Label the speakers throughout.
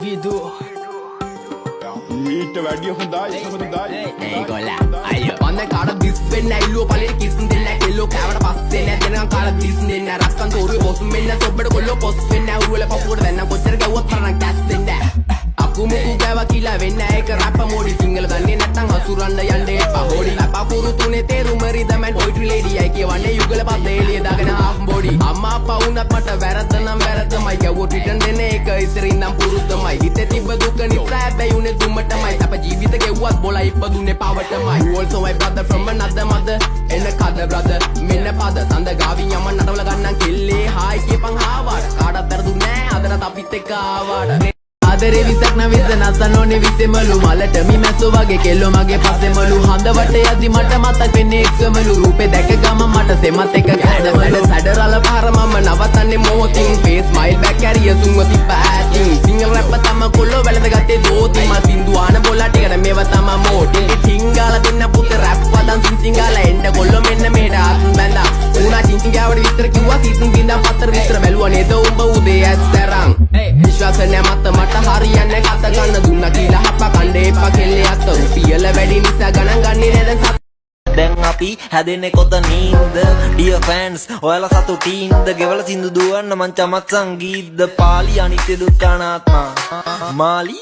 Speaker 1: විදු.
Speaker 2: මීට වැඩිය හොඳයි, හොඳයි.
Speaker 1: ඒගොල්ල අයියෝ, මං දැන් කාටවත් දිස් වෙන්නේ නෑ. ඉල්ලුව පළේට කිස් දෙන්නේ නෑ. කෙල්ලෝ කෑවට පස්සේ නෑ දෙනකන් කාලා දිස් දෙන්නේ නෑ. රක්කන් තෝරුවේ බොස් මෙන්න සොබ්බට කොල්ලෝ පොස් වෙන්නේ නෑ. උරුවල පපුවට දැන් නම් කොච්චර ගැව්වත් මට නම් කැස් දෙන්නේ නෑ. අකු මුකු ගෑවා කියලා වෙන්නේ නෑ. ඒක රැප මෝඩි. සිංහල දන්නේ නැත්තම් හසුරන්න යන්න එපා හොඩි. අපකුරු තුනේ තේරුම රිදම් ඇන්ඩ් පොයිට්‍රි ලේඩි. අයි කියවන්නේ යුගල පද එළිය දාගෙන හාෆ් බොඩි. අම්මා අප්පා වුණත් මට වැරද්ද නම් වැරද්දමයි. ගැව්වොත් රිටර්න් දෙන එක ඉස්සර ඉඳන් පුරුද්දමයි. හිතේ තිබ්බ දුක නිසා හැබැයි උනේ දුමටමයි. සැප ජීවිත ගෙව්වත් බොලා ඉපදුනේ පවටමයි. You also my brother from another mother. එන්න කද brother, මෙන්න පද සඳ ගාවින් යම නටවල ගන්නම් කෙල්ලේ. හායි කියපන් හාවාට. කාටවත් වැරදුනේ නෑ අදටත් අපිත් එක්ක ආවාට. ආදරේ විසක් නම් විස නසන්න ඕනේ විසෙමලු. මලට මි මැස්සෝ වගේ කෙල්ලෝ මගේ පස්සෙමලු. හඳ වට යද්දි මට මතක් වෙන්නේ එක්සමලු. රූපේ දැක ගම මට සෙමත් එක කැඩමලු. සැඩරල පාර මම නවතන්නේ මොහොතින්. ෆේස් ස්මයිල් බැක් කැරිය සුන්ව තිබ්බ ඈතින්. සිංගල් රැප් තම කොල්ලෝ වැළඳ ගත්තේ දෝතින්. මා සින්දු ආන බොලා ටිකට මේවා තමා මෝටි. ටිංගාලා දෙන්න පුතේ රැප් පදන් සිං සිංගාලා. එන්න කොල්ලෝ මෙන්න මෙහෙට අත් බැඳා. උනා චින්චින් ගාවට විස්තර කිව්වා. සීතුන් බින්දා පතර විස්තර බැලුවා නේද උඹ උදේ ඇස් තරම්. විශ්වාස නෑ මත මට හරියන්නේ කත ගන්න දුන්නා කියලා හප කණ්ඩ එපා කෙල්ලේ අත. රුපියල වැඩි නිසා ගණන් ගන්නේ නෑ දැන් සත.
Speaker 3: දැන් අපි හැදෙන්නේ කොතනින්ද? ඩියර් ෆෑන්ස්, ඔයාලා සතුටින්ද? ගෙවල සින්දු දුවන්න මං චමත් සංගීත්ද? පාලි අනිත්‍ය දුක්ඛ අනාත්මා මාලි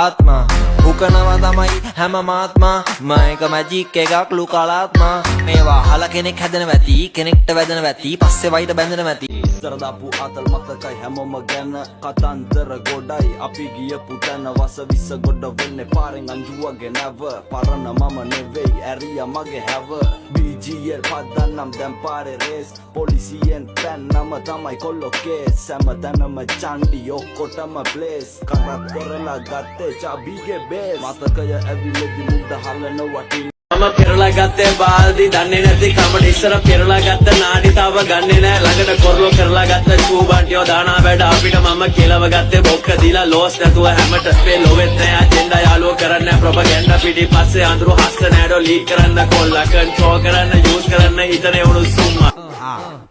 Speaker 3: ආත්මා උකනවා තමයි හැම මාත්මා මම එක මැජික් එකක් ලු කලාත්මා. මේවා අහලා කෙනෙක් හැදෙනව ඇති, කෙනෙක්ට වැදෙනව ඇති, පස්සේ වයිට බැඳෙනව ඇති.
Speaker 4: ඉස්සර දාපු ආතල් මතකයි හැමෝම ගැන. කතන්දර ගොඩයි අපි ගියපු තැන. වස විස ගොඩ වෙන්නේ පාරෙන් අංජුවගේ නැව. පරණ මම නෙවෙයි, ඇරිය මගේ හැව. BGL පදනම් දැන් පාරේ රේස්. පොලිසියෙන් පැන්නම තමයි කොල්ලෝ කේස්. හැම තැනම චණ්ඩි ඔක්කොටම ප්ලේස්. කරත් කරලා ගත්තේ චබිගේ බේස්. මතකය ඇවිලෙදි මුද්ද හලන වටින්.
Speaker 5: මම පෙරලා ගත්තේ බාල්දි දන්නේ නැති කමට. ඉස්සර පෙරලා ගත්ත නාඩි තාව ගන්නෙ නෑ ළඟට. කොරලෝ කරලා ගත්ත චූබන්ටියෝ දානා වැඩ අපිට. මම කෙලව ගත්තේ බොක්ක දීලා ලෝස් නැතුව හැමට. මේ ලොවෙත් නෑ අජෙන්ඩා. යාළුවෝ කරන්න ප්‍රොපගැන්ඩා. පිටිපස්සේ අඳුරු හස්ත නෑඩෝ ලීක් කරන්න. කොල්ලා කන්ට්‍රෝල් කරන්න යූස් කරන්න හිතන උණු සුම්මා.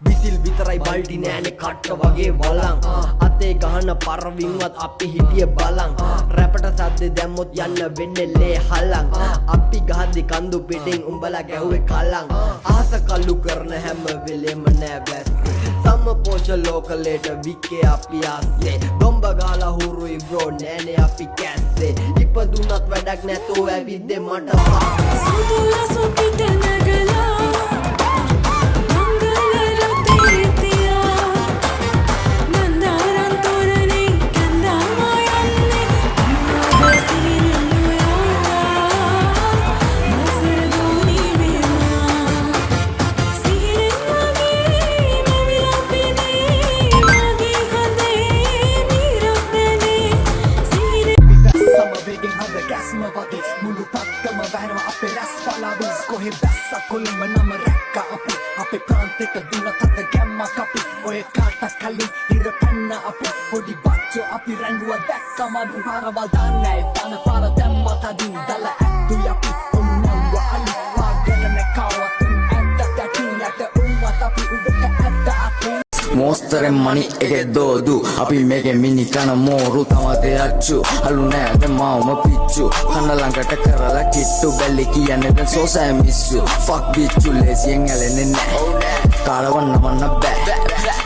Speaker 6: විසිල් විතරයි බල්ටි නෑනේ කට්ට වගේ වලං. අතේ ගහන පරවින්වත් අපි හිටිය බලං. රැපට සද්දෙ දැම්මොත් යන්න වෙන්නේ ලේ හලං. අපි ගහද්දි කන්දු පිටින් උඹලා ගැහුවේ කලං. අහස කල්ලු කරන හැම වෙලේම නෑ වැස්සේ. සමපෝෂ ලෝකලේට වික්කේ අපි ආස්සේ. දොම්බ ගාලා හුරුයි බ්‍රෝ, නෑනේ අපි කැස්සේ. ඉපදුනත් වැඩක් නැතුව ඇවිද්දේ මට පස්සේ.
Speaker 7: සුදු අසු පිට නැගලා මංගල රථේ තියා මන්දාරම් තොරණේ කැඳවා යන්නේ අම්මාගේ සිහිනෙන් නොයා මසර දෝනි මෙමා. සිහිනෙන් මගේ නැවිලා පෙනේ මගේ හදේ මිරක් දැනේ සිහිනෙන්.
Speaker 8: සම වේගෙන් හද ගැස්ම වගේ මුළු පත්තම වැහෙනවා අපේ රැස් පලාවෙන්. කොහෙ බැස්ස කොළඹ නම රැක්ක අපි. අපේ ප්‍රාන්තෙට දුන්න තද ගැම්මක් අපි. ඔය කාටත් කලින් හිර පැන්න අපි. පොඩි බච්චෝ අපි රැඟුවා දැක්කම අඩු පාරවල් දන්නේ තන පාර දැම්ම තදින් දල ඇත්තුයි අපි. ඔන්න නැව්ව අලි පාගන නැකාවත් උන් ඇද්ද තැටින් යට උන්වත් අපි උඩට ඇද්ද අතින්.
Speaker 9: මෝස්තරෙන් මනි එකේ දෝදු අපි මේකේ මිනි කන මෝරු තමතේ අච්චු අලු නෑ දැන් මාවම පිච්චු. කන්න ළඟට කරලා කිට්ටු බැලි කියන්නේ දැන් සෝසෑ මිස්සු. ෆක් බිච්චු ලේසියෙන් ඇලෙන්නේ නෑ, කාලවන්න වන්න බෑ.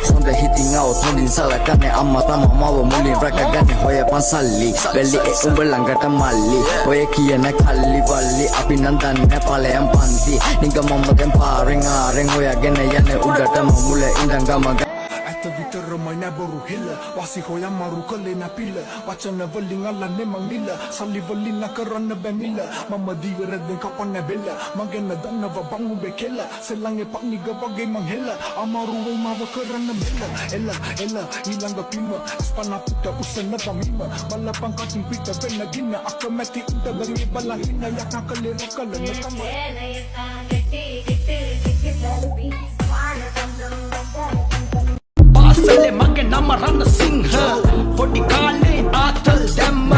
Speaker 9: හොඳ හිතින් આવොත් හොඳින් සලකන්නේ. අම්මා තම මව මුලින් රැකගන්නේ. හොයපන් සල්ලි බැලි ඒ උඹ ළඟට මල්ලි. ඔය කියන කල්ලි වල්ලි අපි නම් දන්නේ ඵලයන් පන්ති නිග. මම දැන් පාරෙන් ආරෙන් හොයාගෙන යන්නේ උඩටම මුල ඉඳන් ගම.
Speaker 8: ඇත විතරමයි නෑ බොරු හිල්ල. වාසි හොයන් මරු කළේ නෑ පිල්ල. වචන වලින් අල්ලන්නේ මං නිල්ල. සල්ලි වලින් න කරන්න බෑ මිල්ල. මම දීවරෙන් කපන්න බෙල්ල. මං ගැන දන්නව බං උඹේ කෙල්ල. සෙල්ලංගේ පන්නිග වගේ මං හෙල්ල. අමාරුවෙන් මාව කරන්න මෙල්ල. එල්ල එල්ල ඊළඟ පිම අස්පනා පුට උස්සන තමීම. බලපං කටින් පිට වෙන ගින්න. අකමැති උන්ට බැරි බලන් ඉන්න. යකා කලේ රකල නතම.
Speaker 10: පාසලේ මගේ නම රණසිංහ. පොඩි කාලේ ආතල් දැම්ම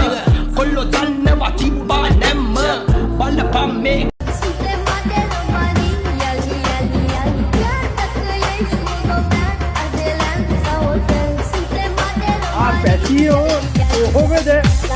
Speaker 10: කොල්ලෝ දන්නවා තිබ්බා නැම්ම. බලපන් මේ.
Speaker 7: සුතේ මගේ යලි යලි යලි.
Speaker 11: පැටියෝ. ඔහොම. නේද?